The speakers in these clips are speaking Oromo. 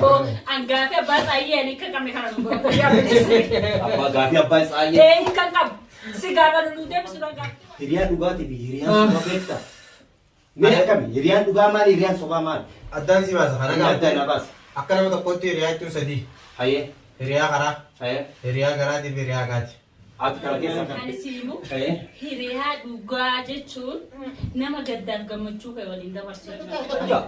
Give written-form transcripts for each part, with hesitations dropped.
Koo an gaafii abbaa tsaayyee ani kan qabne kana nu godhu. Abbaa gaafii abbaa tsaayyee. Ee kan qabu. Si gaafa nu deebisu dhagaa. Hiriyaa dhugaatii fi hiriyaan sobaa beektaa? Mee akkami? Hiriyaan dhugaa maali? Hiriyaan sobaa maali? Addaan si baasa kana Inni addaan na baasa. Akka nama tokkootti hiriyaa jechuun sadii. Hayee. Hiriyaa karaa, Hayee. hiriyaa garaatii fi hiriyaa haqaati. Ati kana keessa kan. Ani si himu Hayee. hiriyaa dhugaa jechuun nama gaddaaf gammachuu kee waliin dabarsu jechuudha.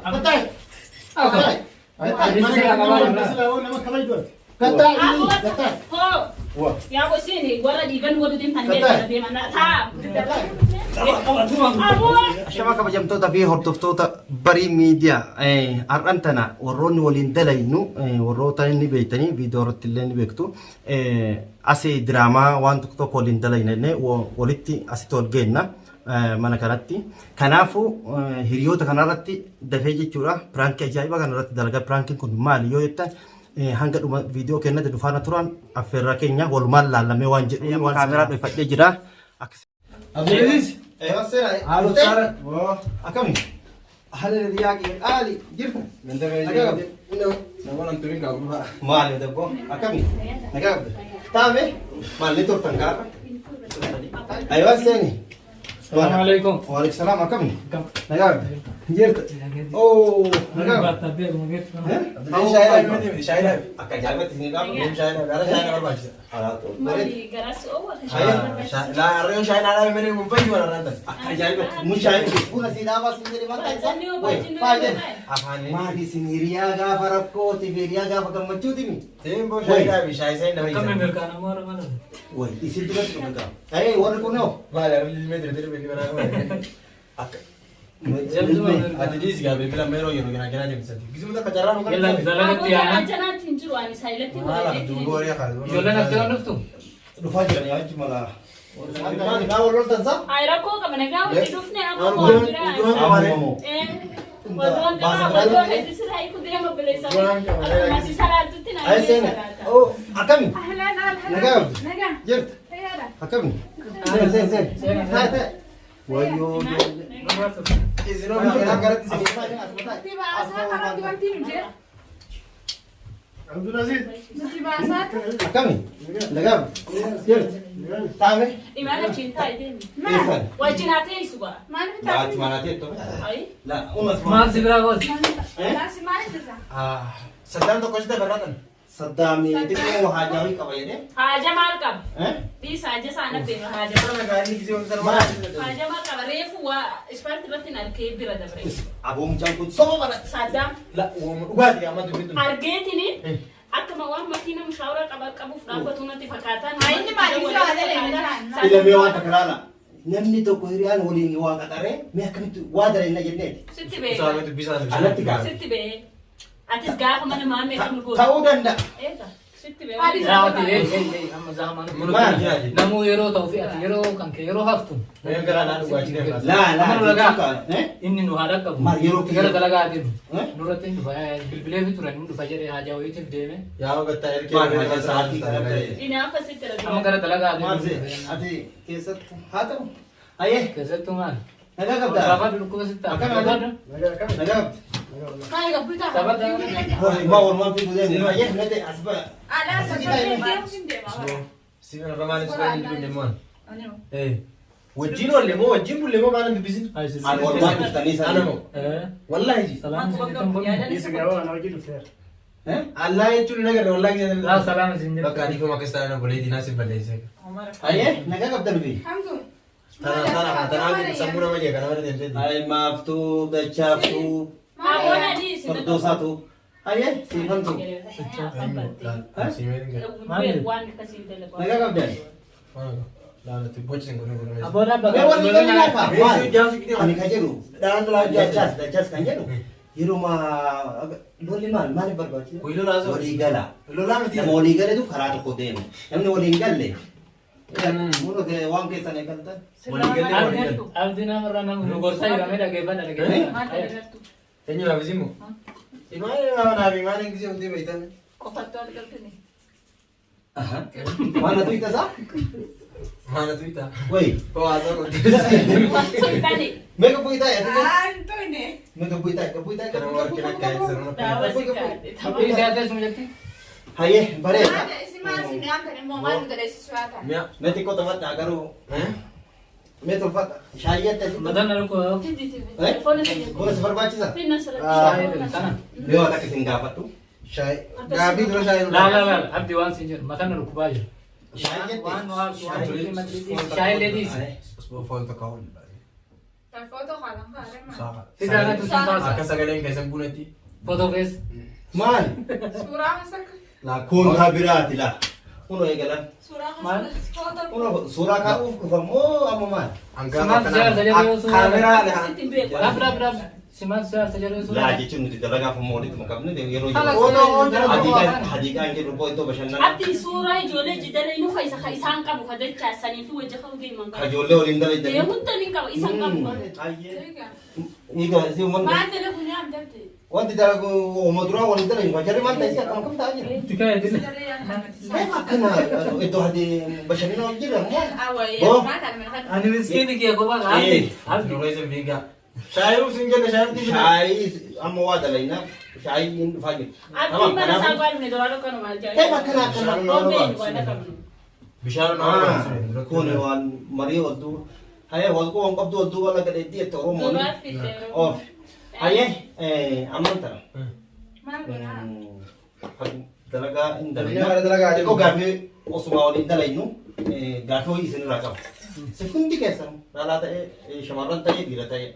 Hoo yaa bosiin warra dhiigan godhu deemtan deeman taa. Aboo. Shama kabajamtoota fi hordoftoota Barii Miidiyaa har'an tana warroonni waliin dalaynu warroota inni beektanii viidiyoo irratti illee ni beektu. Asi diraamaa waan tokko tokko waliin dalayna jennee walitti asitti wal geenna mana kanatti. Kanaafuu hiriyoota kanarratti dafee jechuudha piraankii ajaa'ibaa kanarratti dalagaa piraankiin kun maali yoo jettan hanga dhuma viidiyoo keenyatti dhufaana turan affeerraa keenya walumaan laallamee waan jedhu waan kaameraa dhufadhee jira. Abdulaziz. Haalo saara. Akkami? Haala hiriyaa kee qaali jirta. Nagaa qabda? Maali dabbo? Akkami? Nagaa qabda? Taame? Maal ni turtan gaara? Aywa seeni. Salaamu alaikum. Waalaikum salaam akkami? Nagaa qabda? Jirta? Oh, nagaa qabda? Eh? Akka ajaa'ibatti isin dhaabu. Maali garas oowwa. Akka ajaa'ibatti mushaayii buna si dhaabaa sin jedhe maal taasisaa? Wai, faayidaan. Maali isin hiriyaa gaafa rakkooti fi hiriyaa gaafa gammachuuti mi? Wai, isin duratti dhufe gaafa. Ee, warri kun hoo? Akka. Ajjanaatti hin jiru ani saayilatti Dhufaa jiran yaa jechuun mala. Maali maa wal loltan saa? Ay rakkoo qaba nagaa wajji dhufne amma waan biraa. Ammoo. Waduun qaba waduu hedduu sirraa hiikuu deema bileessa. Akkuma si salaatutti na Ay seeni. salaata. Oh, akkami? Nagaa qabdi? Jirta? Akkami? Seen seen seen. Taa'e taa'e. Wayyoo. Akkami? Nagaa qabdi? Jirta? Taa'ame? Imaana achiin taa'e deemi. Eessan? Wajjin haa teessu gaa. Laa achi manaa teettu. Ay. Laa umas. Maal si biraa gooti? Saddaan tokko sitti agarraatan. Saddaami xiqqoo haajaa qaba jedhee. Haaja maal qaba? Eh? Dhiisa haaja isaa natti hima haaja maal. Haaja maal qaba? Reefu waa ispaartii irratti hin arkee bira dabre. Aboo mucaan kun soba bara. Saddaam Dhugaatii amma dubbiin argeetini akkuma waan makiina mushaawara qaba qabuuf dhaabbatu natti fakkaatan. Ilamee waan takka laala. Namni tokko hiriyaan waliin waa qaxaree mee akkamitti waa dalayna jenneeti. Sitti bee. Alatti gaafa. Sitti bee. Atis gaafa mana maamee kan gootu. Ta'uu danda'a. Eega. Sitti bee. Raawwati ee ee ee amma zaamaan Maal? namuu yeroo ta'uu fi ati yeroo kan kee yeroo haftu. Laa laa Amma nu dhagaa. jechuun eh? Inni nu haa dhaqqabu. Maal yeroo Gara dalagaa deemu. Eh? Nurratti hin dhufa. Bilbilee fi turan hin dhufa jedhee haajaa wayiitiif deeme. Maal haajaa sa'aatii kana ta'e? Inaafa sitti Amma ragaa. gara dalagaa Maal deemu. see? Ati keessattu haa ta'u. Ayyee Keessattuu maal? nagaa qabdaa? Gaafadhu dhukkuba sitti ta'a. Akkam ati? Nagaa qabdi? Sabata. Maa walumaan fiiguu deemu. Ayyee nate as ba'a. Wajjin oolle moo wajjin bulle moo maal dubbisin? Maal walumaan dhuftanii sana? Ana moo? Wallaahi. Salaam isin jettan kun. Eh? Allah jechuun hin agarre wallaahi jedhan. Laa salaam isin jettan. Bakka adiifama akkas taa'an obboleettii naasif balleessee. Ayyee nagaa qabdan fi? Tana tana tana sammuu nama jeeqa nama deemtee. Ay maaftuu dachaaftuu Aboon adii isin. fardoosaatu. Ayyee siifantu. Waan akkasiin dalagu. Nagaa qabdan? Aboo dhaabba. Mee walii galli laata? Maal? Ani kan jedhu dachaas dachaas kan jedhu yeruma lolli maal maaliif barbaachisa? Walii gala. Nama walii galetu karaa tokko deema. Namni walii hin galle Munu waan keessan eegaltan. Abdii namarraa nama nu gorsaa jedhamee dhaggeeffadha dhaggeeffadha. Eenyuudhaaf isin moo? Imaana naaf imaana gisee hundee beektan. Qofattuu argatani. Waan ati tasaa? Maana tuita. Wayi. Hawaasa kun. Tani. Mee gabbuu itaa yaa xiqqoo. Ah, hin toyne. Mee gabbuu itaa gabbuu itaa Kana gabbuu warqin akka eegsisan. Daawa si kaadhe. Dhiisee haa teessumu jetti. Hayyee bareeda. Maal isin maal isin nyaatan immoo maal nu dandeessisu haa ta'an. Mi'a. Mee xiqqoo taphadhaa garuu. Mee tolfadha. Shaayii adda asitti. Mataan na dhukkuba. Buna si barbaachisa? Shaayii kana. Mee waan akka isin gaafadhu. Shaayii. Gaabii dura shaayii. Laa laa laa abdii waan siin jedhu mataan na dhukkubaa jira. Shaayii jette. Waan nu haarsu waan jiru shaayii illee dhiisi. Foon tokko ol. Footoo kana haare maal? Fidaa irratti sun taasisa. Akka sagaleen keessan bunetti. Footoo keessa. Maali? Suuraa hasaka. Laa kun haa biraati laa. Kunoo eegalan. Suuraa Maal? hasaka. Footoo. Kunoo suuraa kaa'uuf dhufa moo amma maali? Simaaf siyaasa jedhee yoo suuraa. Kaameraa. Sitti hin beeku. Dhaab dhaab dhaab. Simaaf siyaasa jedhee Laa suuraa. jechuun nuti dalagaaf ammoo walitti makamne yeroo Haala jiru. seera Hadiiqaan hadiiqaan jedhu boo iddoo bashannanaa. Abdi suuraa ijoollee jidala inni ka isa ka isaan qabu ka dachaasanii fi wajji ka'uu deeman Ka qaba. ijoollee waliin Ee dalaydanii. hunda ni qaba isaan qabu. Ayyee. Egaa isin Maal wanti dalagu ni abdabde. wanti dalagu uuma duraa waliin dalagu jarri maal ta'e akkam akkam ta'aa jira. Itti ka'ee dile. Kayfa akkana iddoo hadi bashannanaa wal jirra moo? Awwaayee Boo. maal kana mana Ani miskiini kiyya kophaa abdii. Abdii. Nurra isin fiigaa. Shaayii sin jenne shaayii Shaayii amma waa dalaynaa shaayii hin dhufaa jiru. Abdi mana isaa gaalumne duraa dhokkanuma maal jedhu. Kayfa akkana akkana. Ombeen waan qabnu. Bishaan nama Kun waan marii wal duuba. Hayee wal quban qabdu wal duuba laga dheeddii itti Oromoon. Duraa fiddee. Of. Hayee amman tana. Maal godhaa? Dalagaa hin Dalagaa kana dalagaa Xiqqoo gaaffii osuma waliin dalaynu gaaffii wayii isinirraa qaba. Si hundi keessan dhalaa ta'ee shamarran ta'ee dhiira ta'ee.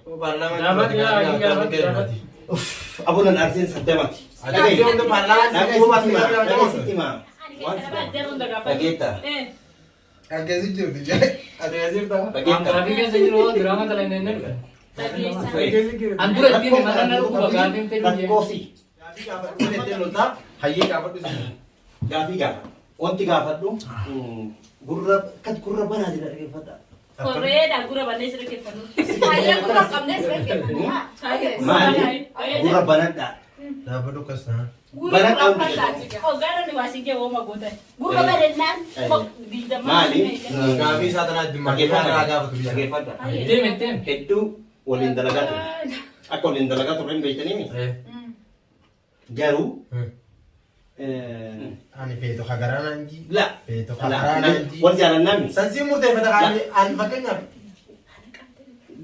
Gaafadhu. Uff abunan arseen saddamati. Dhagee hunda paarlaamaa Dhagee sitti himaa. Ani keessa nama addeerru hunda gaafadhu. Dhageetta. Eh. Kan keessa jirtu jee. Ati keessa jirta. Dhageetta. Gaafii keessa jiru diraama dalagnee inni dhufe. Dhageessa. An dura ittiin mataan na dhukkuba gaafiin fedhu jee. Rakkoosi. Gaafii gaafadhu jettee loltaa hayyee gaafadhu isin. Gaafii gaafa. Wanti gaafadhu gurra akkas gurra banaa jira dhaggeeffadha. Korreedha gurra bannee sirri keeffannu. Hayyee gurra qabnee siree keeffannaa. Maali? Gurra banadhaa. Dhaabbadhu akkas ta'a. Gurra qabnaa. Hoggaanonni waa siin jee wooma goota. Gurra bal'inaan digdammaa. Maali? Gaafii isaa tanaa itti makeeffadha irraa gaafatu biyya. Dhaggeeffadha. Deem ittiin. Hedduu waliin dalagaa ture. Akka waliin dalagaa turre hin beektanii mi? Garuu Ani feetu hagaraa naan jii. la Feetu hagaraa naan jii. wal jaalannaa mi? Sansiin murteeffata kaani ani fakkeenyaaf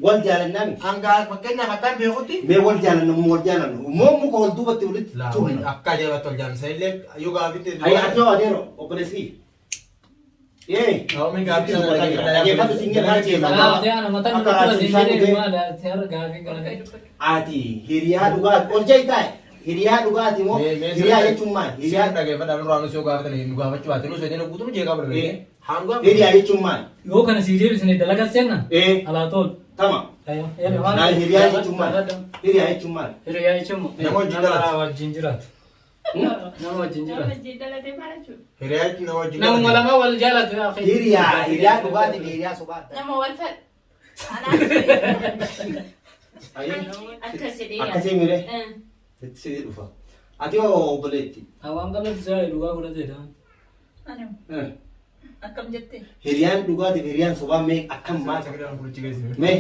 Wal jaalannaa mi? hanga fakkeenyaaf akkaan beekutti. Mee wal jaalannu moo wal jaalannu moo muka wal duubatti walitti turna. Akka ajaa'ibatti ol jaalannu sanillee yoo gaafiin ta'e. Hayya ati yoo adeero obboleessi. Ee. Naomi gaaffii sana Dhaggeeffadhu siin jedha maal jeessa. Gaafii ana mataan na Akka dhukkuba raajii siin bishaan jedhee dhugee. maal ati har'a gaafii gaafii. Ati hiriyaa dhugaati ol jee taa'e hiriyaa dhugaati moo hiriyaa jechuun maal? Hiriyaa Hiriyaa dhaggeeffadhaa nurraa nus yoo gaafatan nu gaafachuu baate nus jedhee guutuu nu jeeqaa barbaade. Hanga hiriyaa jechuun maal? Yoo kana sii deebisne dalaga seenna. Ee Alaa tol. tama. Naa hiriyaa jechuun maal? Hiriyaa jechuun maal? Hiriyaa jechuun Nama wajjin jiraatu. wajjin jiraatu. Nama wajjin Nama jiraatu. dhalatee maal jechuudha? hiriyaa jechuun nama wajjin Namuma lama wal jaalatu. Hiriyaa hiriyaa dhugaati fi hiriyaa sobaadha. Nama wal fedhu. Anaas. Akkas jedhee. Akkasii miree Eh. sitti si dhufa. Ati yoo obboleetti. Waan qabatu si'a dhugaa godhateedha. Ani akkam jettee? Hiriyaan dhugaatii fi hiriyaan sobaa mee akkam maal? Mee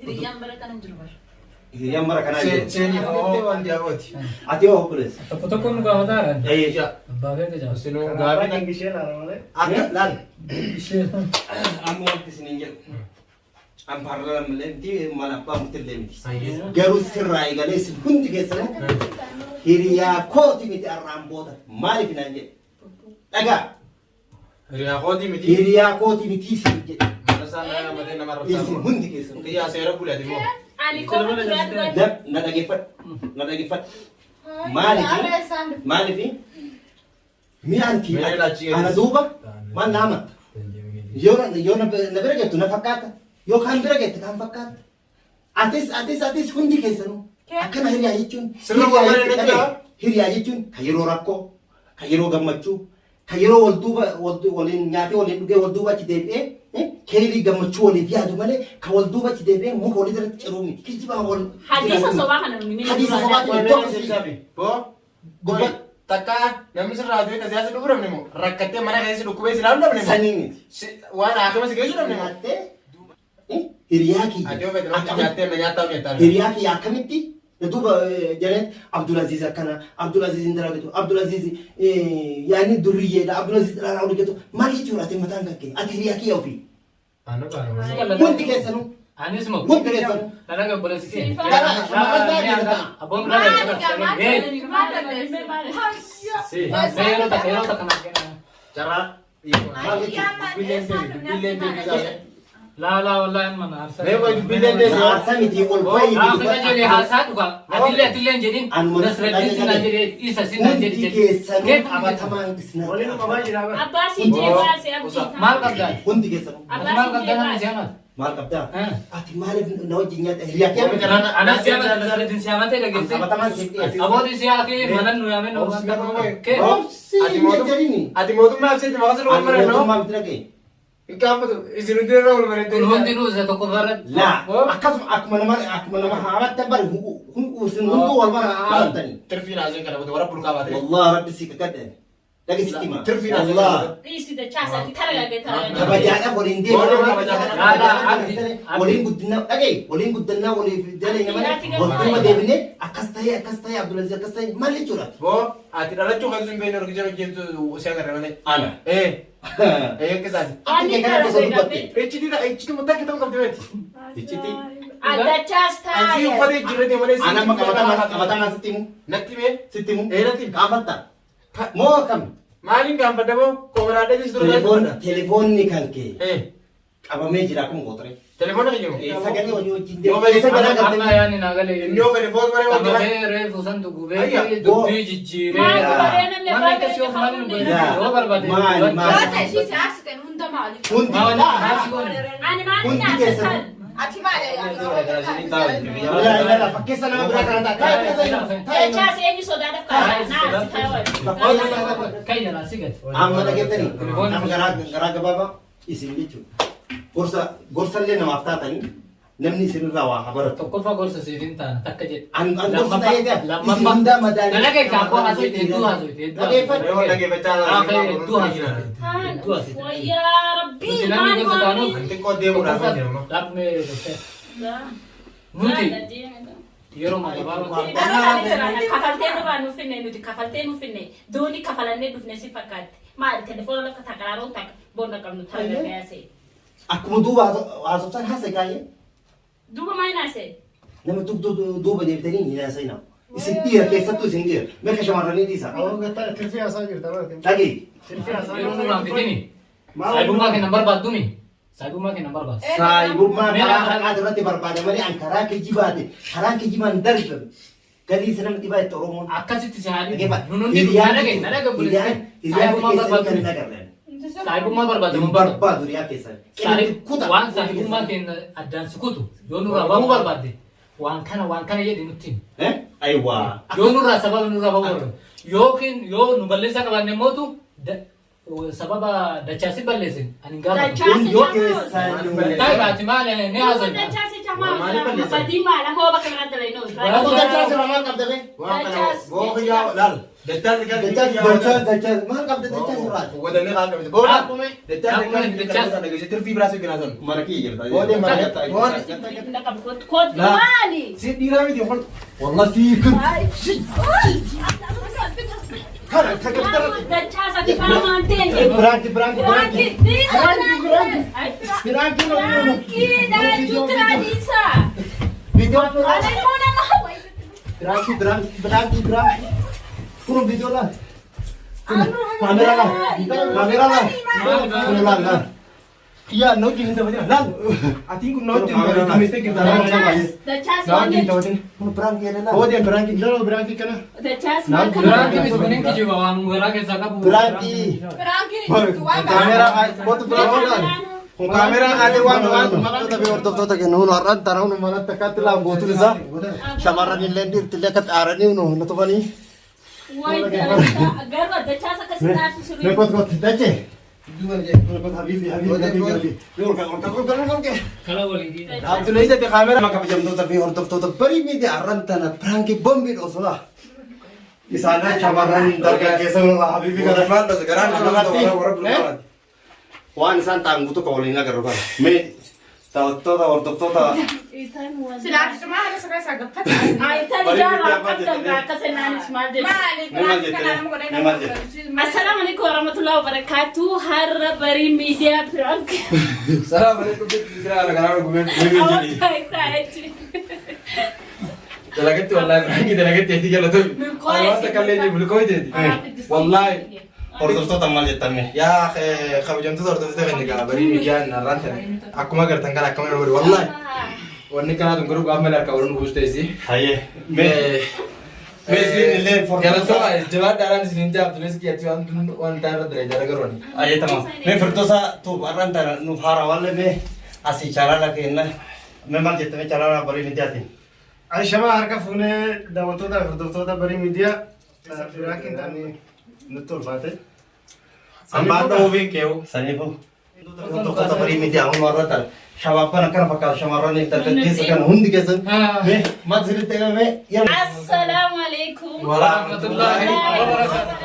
Hiriyyaan bara kana hin jiru bara. hiriyaan mara kanaa jiru. Seenii hoo wanti hafooti. Ati yoo obboleessi. Tokko tokko nu gaafataadha. Ee Abbaa feete jaalatu. Sinuu gaafii akka laal. Ishee. amma wanti isiniin jedhu. An paarlaamaa malee miti mana abbaa murtillee miti. Garuu sirraa eegalee isin hundi keessanuu hiriyaa kooti miti arraan booda maaliif naan jedhe. Dhagaa Hiriyaa kootii miti. hiriyaa kooti miti isin jedhe. Mana isaa nama matee nama Isin arrabsaa. hundi keessanuu. Kiyyaa seera buleeti moo. Ani qofa duraa duraa. Na dhageeffadhu. Na dhageeffadhu. Maaliif? Maaliif? Mi'aanti Mee ilaalchi ana duuba maal na hamatta? Yoo na yoo na na bira jettu na fakkaata. Yoo kaan bira jette kaan fakkaata. Atis atis atis hundi keessanuu akkana hiriyaa jechuun Sirna hiriyaa wal jechuun malee dhaga'i. Hiriyaa jechuun kan yeroo rakkoo, kan yeroo gammachuu, kan yeroo wal duuba waliin nyaatee waliin dhugee wal duuba achi deebi'ee keerii gammachuu waliif yaadu malee kan wal duuba achi deebi'ee muka walii irratti ciruu miti. Kijibaa wal Hadiisa sobaa kana nu Hadiisa sobaa Boo. Dubba. Takka namni sirraa du'e ka siyaasa dhufuu dhabne moo rakkattee mana keessa dhukkubee si ilaaluu dhabne moo Sanii miti. Waan haakima si geessu dhabne moo? Nyaattee hiriyaa kiyya. Ati yoo fedhe namni nyaattee na nyaattaa ni jettaa. Hiriyaa kiyya akkamitti na duuba jedheen Abdulaziz akkana, Abdulaziz hin dalagatu, Abdulaziz yaani durriyyeedha, Abdulaziz dhalaa hojjetu maal jechuudha ati mataan kan kee ati hiriyaa kiyya ofii. Hundi keessanuu. Anis moo. Hundi keessanuu. Dalaga obboleessi kee. Dhala, shamarran ta'a jira ta'a. Abboon Maali dalaga. gaa maal Hey. maal balleesse? Si. Mee yeroo takka yeroo takka naaf kenna. Carraa. Dubbiilleen deebi dubbiilleen deebi gaafee. Laa laa wallaahi amma na aarsaa. Mee qoy dubbiilleen deebi. Aarsaa miti ol bahi. Gaafa jedhee haasaa dhugaa. Atillee atillee hin jedhin. Anuma Nasraddiin sinaa jedhee isa sinaa jedhe Hundi jedhe. keessanuu Keef qabatamaan isin Waliin qabaa jira bara. Abbaa si jee baase abdii. Maal qabdaa? Hundi keessanuu. Ati maal qabdaa namni si hamata? Maal qabdaa? Eh. Ati maaliif na wajjin nyaatta? Hiriyaa kee miti. Anas si hamata Nasraddiin si hamatee dhageessee. Qabatamaan siif dhiyeessa. Abooti si haakee manan nu yaamee nu Kee. Obsi Ati mootum- jedhini. Ati mootummaa ibseeti maqaa sirrii wal Ani maran noo? mootummaa miti dhaga'e. Hin gaafatu. Isin hundi irra wal maran. Kun hundinuu isa tokko irratti. Laa akkasuma akkuma nama haamatta bari isin hunduu wal mara haamattani. Tirfiin haaseen kana booda warra bulkaa baatee. Wallah rabbi si kakadhe. Dhagi sitti hima. Tirfiin haaseen Wallah. kana Dhiisi dachaasatti taragaagee taragaagee. Kabajaadhaaf waliin Boodee deema. kabajaa. Waliin guddinaa dhagaye waliin guddannaa waliif dalagna malee Ati wal duuba gamaa. deebinee akkas ta'ee akkas ta'ee Abdulaziz akkas ta'ee maal jechuudha? Boo ati dhalachuu kan sun beeknu arginu hojjetu si agarra malee. Ana. Ee. Ee akka isaati. Akka kee kana osoo dubbatte. Iccitii iccitii muttaa akka ta'u qabdi beeti. Iccitii. Addachaas Ansi taa'e. uffatee jirre malee. Ana amma qabatamaan sitti himu. Natti mee. Sitti himu. Ee natti himi. Gaafatta. Moo akkam? Maaliin gaanfadha boo? Koomiraadhee sis dura. Telefoonni kan kee Ee. qabamee jira akkuma gootre. Telefoona kiyya moo? Sagalee walii wajjin Yoo deemu. fedhe Keessa garaa Amma galtanii. yaani naa galee. Inni yoo fedhe foos maree wajjin. Qabamee reefu san gubee Ayya. dubbii jijjiiree. Maal baree namni Wanni abbaa akkasii of maaliin beeku godhe? Yoo barbaade. Maali, maali? Yoo ta'e ishii si aarsite hunda maaliif? Hundi Maali? laa. Ani maal Hundi nyaata keessanuu. san? Ati maali? Ilaa ilaa fakkeessa nama biraa kana ta'a. Taa'e keessa jiru. Taa'e. Dachaas eenyu sodaadhaaf kaa'e? Naa si taa'e. Kan jalaa si gate. Amma dhageettanii nama garaa garaa gabaabaa isin jechuudha. Gorsa gorsallee namaaf taatanii namni isinirraa waa haa baratu. Tokkoffaa gorsa siif hin taane takka jedhe. An an gorsa ta'ee ta'e isin hundaa madaalii. Na dhagaye kaakoo haasofte hedduu haasofte hedduu Dhageeffadhu. Yoo dhageeffachaa Haasofte hedduu haasofte. Taan Hedduu haasofte. wayyaa rabbii Nuti namni maali gorsa taanuuf waan Xiqqoo deemuudhaaf hin jiru. Dhabmee dhufe. Nuti yeroo gabaabaa Kafaltee nurraa nuuf finne nuti kafaltee nuuf finne doonii kafalannee dhufne si fakkaatti. Maali telefoona lafa takaraaroon takka boonna qabnu taragaagee see. Akkuma duuba haasoftan haasa'e kaayee Duuba maal naasee? nama duuba deebitanii hin haasa'ina. Isin dhiira keessattuu isin dhiira. Meeqa shamarranii dhiisa. Tirfii haasaa jirta bara. Dhagee. Tirfii haasaa yeroo nurraan fitini. Saayibummaa kennan barbaaddumi. Saayibummaa kennan barbaadu. Saayibummaa karaa haqaa irratti barbaada malee an karaa kijibaate karaa kijibaan darbame galii isa nama dhibaa itti Oromoon. Akkasitti si haa dhibu. Dhaggeeffadhu. Nun hundi na dhagaye na dhagaye Hiriyaan obboleessi. Saayibummaa keessan kan barbaaddu. hin agarre. Saayibummaa barbaadu Hin hin barbaadu. barbaadu hiriyaa keessan. Saayib- Waan saayibummaa keenya addaan si kutu yoo nurraa bahuu barbaadde waan kana waan kana jedhi nutti himi. Eh? Ayiwaa. Yoo nurraa sababa nurraa bahuu barbaadde yookiin yoo nu balleessaa qabaanne mootu sababa dachaasi balleessin ani hin gaafatu. Dachaasi Hundi jamaa. keessan. Taayibaati maal ni haasofna. Dachaasi jamaa badii maal hoo bakka kanatti dalagnoo. Kun dachaas irraa maal qabda bee? Waan kana boo kiyyaa laal. Dachaas kan Dachaas dachaas dachaas maal qabda dachaas irraa? Wadanni haa qabdi. Booda dachaas Akkuma kan dachaas. dhageesse tirfii biraa si binaa sun. Mana kiyya jirta. Boodee mana boon. Kootu maali? Si dhiiraa miti kun. Wallah sii kun. Kana kan qabda. Dachaas ati faamaan teenye. Biraanki biraanki biraanki. Biraanki biraanki. Video biraanki biraanki biraanki biraanki. Kun video laal. Kaamera laal. Kaamera laal. Kun laal laal. Kiyyaa na wajjin hin taphatin. Laal. Atiin kun na wajjin hin taphatin. Mistake jirta. Na wajjin hin taphatin. Kun biraanki jedhe laal. Boodee biraanki. Yeroo biraankii kana. Biraanki miti kunin kijiba waan garaa keessaa qabu. Biraanki. Biraankiin hin jirtu waan Kaameraa kootu biraanki laal. Kun kaameraa kaatee waan waan. Hordoftoota fi hordoftoota keenya hun har'aan tana hun manatti akkatti laan gootuun isaa shamarran illee dhiirti illee akka xaaranii hun na tufanii. Garuu dachaas akkasitti taasisu Mee kot kot dachee. Kot habibi habibi habibi habibi. Ol ka ol ka ol ka ol ka. Kala walii. Abdullahi ati kaameraa. Kabajamtoota fi hordoftoota barii miidiyaa har'aan tana piraankii bombii dhoosudha. Isaan shamarran dargaggeessa nurraa habiibi kana. Maal dhasa garaan Kanarratti, warra bulmaati. Waan isaan ta'an guutuu kan waliin agarru kana. Mee taphattoota hordoftoota Silaati cimaa haala sirraa isaa gaffata. Ayitaan ijaarraa qabdan akka sennaanis maal jedhu. Maali? Mee maal jette? Mee maal jette? Assalaamu alaikum warahmatullahi wabarakatuh. Har'a barii miidiyaa prank. Salaam alaikum jechuun jira garaan gubee. Dalagatti wallaahi biraanki dalagatti ati galatoomi. Milkoo'ee Waan takka illee jiru milkoo'ee Wallaahi. Hordoftoota maal jettan mee? Yaa kabajamtoota hordoftoota keenya egaa barii miidiyaan narraan tane akkuma agartan kana akkama nama godhe wallaahi. Wanni kanaa tun garuu gaafa malee harkaa waliin buusu teessi. Hayyee. Mee mee isin illee Galatoomaa jabaadhaadhaan isin hin jaabtu lees kiyyatti waan tun waan ta'an irra dalagaa jara garuu ani. Hayyee tamam. Mee firdosa tuub har'aan tana nuuf haarawaalle mee asii chaalaala kenna. Mee maal jette mee chaalaala barii miidiyaatiin? Ashamaa harka fuunee daawwattoota fi hordoftoota barii miidiyaa piraankiin ta'anii nutti ulfaate. Ambaan dha'uufiin keewu. Saniifuu. Hordoftoota barii miidiyaa hundumaa irra tana. Shabaabban akkana fakkaatu shamarran dargaggeessa kana hundi keessan. Mee maal sirriitti eegame mee? Assalaamu alaikum. Warahmatullahi wabarakatuh.